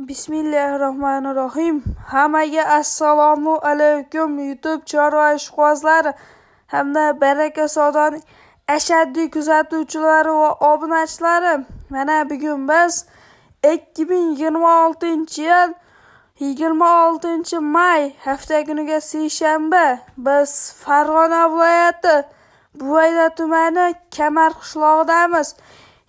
Bismillahirrohmanirrohim. Hammaga assalomu alaykum YouTube chorva ishqibozlari hamda Baraka savdoning ashaddiy kuzatuvchilari va obunachilari. Mana bugun biz 2026-yil 26-may hafta kuniga seshanba biz Farg'ona viloyati Buvayda tumani Kamar qishlog'idamiz.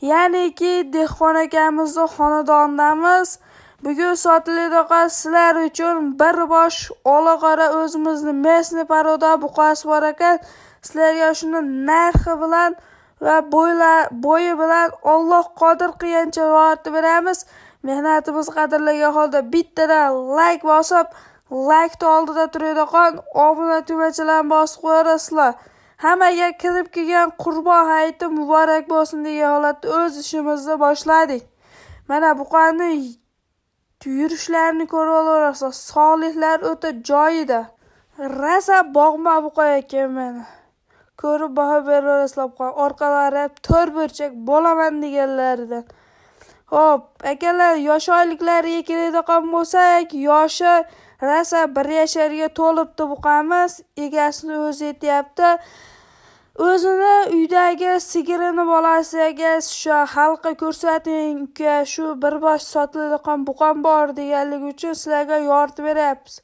Ya'niki dehqon akamizni xonadonidamiz. Bugun sotiladigan sizlar uchun bir bosh ola-qora o'zimizni местный порода buqasi bor ekan. Sizlarga shuni narxi bilan va bo'yi bilan Alloh qodir qilgancha yoritib beramiz. Mehnatimiz qadrlagan holda bittadan layk bosib, laykni oldida turadigan obuna tugmachalarini bosib qo'yarasizlar. Hammaga kirib kelgan Qurbon hayiti muborak bo'lsin degan holatda o'z ishimizni boshladik. Mana buqani yurishlarini ko'rib olaverasiz. Sog'liqlari o'ta joyida. Rosa bog'ma buqa ekan mana. Ko'rib baho beraverasizlar buqa. Orqalari to'rt burchak bo'laman deganlaridan. Xo'p, akalar, yosh oyliklariga keladigan bo'lsak, yoshi rosa 1 yasharga to'libdi buqamiz. Egasini o'zi aytyapti. O'zini uydagi sigirini bolasiga shu xalqqa ko'rsating uka, shu bir bosh sotiladigan buqam bor deganligi uchun sizlarga yoritib beryapmiz.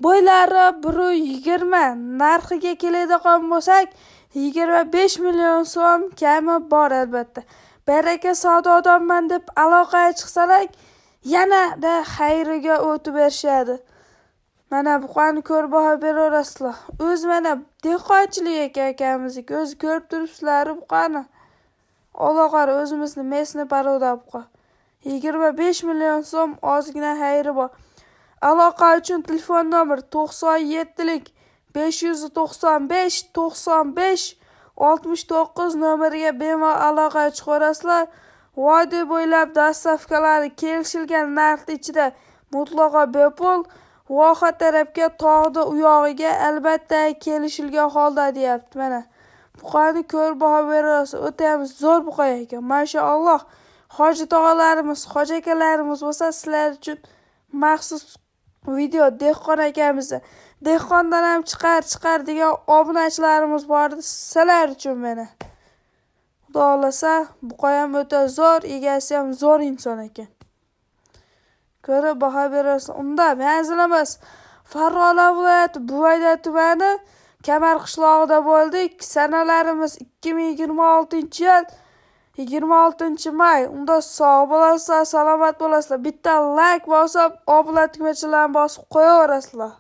Bo'ylari 1.20, narxiga keladigan bo'lsak 25 million so'm kami bor albatta. Baraka savdodanman deb aloqaga chiqsalar yanada xayriga o'tib berishadi. Mana buqani ko'rib baho beraverasizlar. O'zi mana dehqonchilik ekan akamizniki. O'zi ko'rib turibsizlar buqani. Olaqora o'zimizni местный порода buqa. 25 million so'm ozgina xayri bor. Aloqa uchun telefon nomer 97 595 95 69 nomeriga bemalol aloqaga chiqaverasizlar. Vodiy bo'ylab dostavkalari kelishilgan narx ichida mutlaqo bepul. Voha tarafga tog'ni u yog'iga albatta kelishilgan holda deyapti mana. Buqani ko'rib baho beraverasiz. O'tayam zo'r buqa ekan. Mashalloh. Hoji tog'alarimiz, hoji akalarimiz bo'lsa sizlar uchun maxsus video dehqon akamizni. Dehqondan ham chiqar chiqar degan obunachilarimiz bor edi, sizlar uchun mana. Xudo xohlasa, buqa ham o'ta zo'r, egasi ham zo'r inson ekan. Ko'rib baho berasiz. Unda manzilimiz Farg'ona viloyati Buvayda tumani Kamar qishlog'ida bo'ldik. Sanalarimiz 2026-yil 26-may. Unda sog' bo'lasizlar, salomat bo'lasizlar. Bitta layk bosib, obuna tugmachalarini bosib qo'yaverasizlar.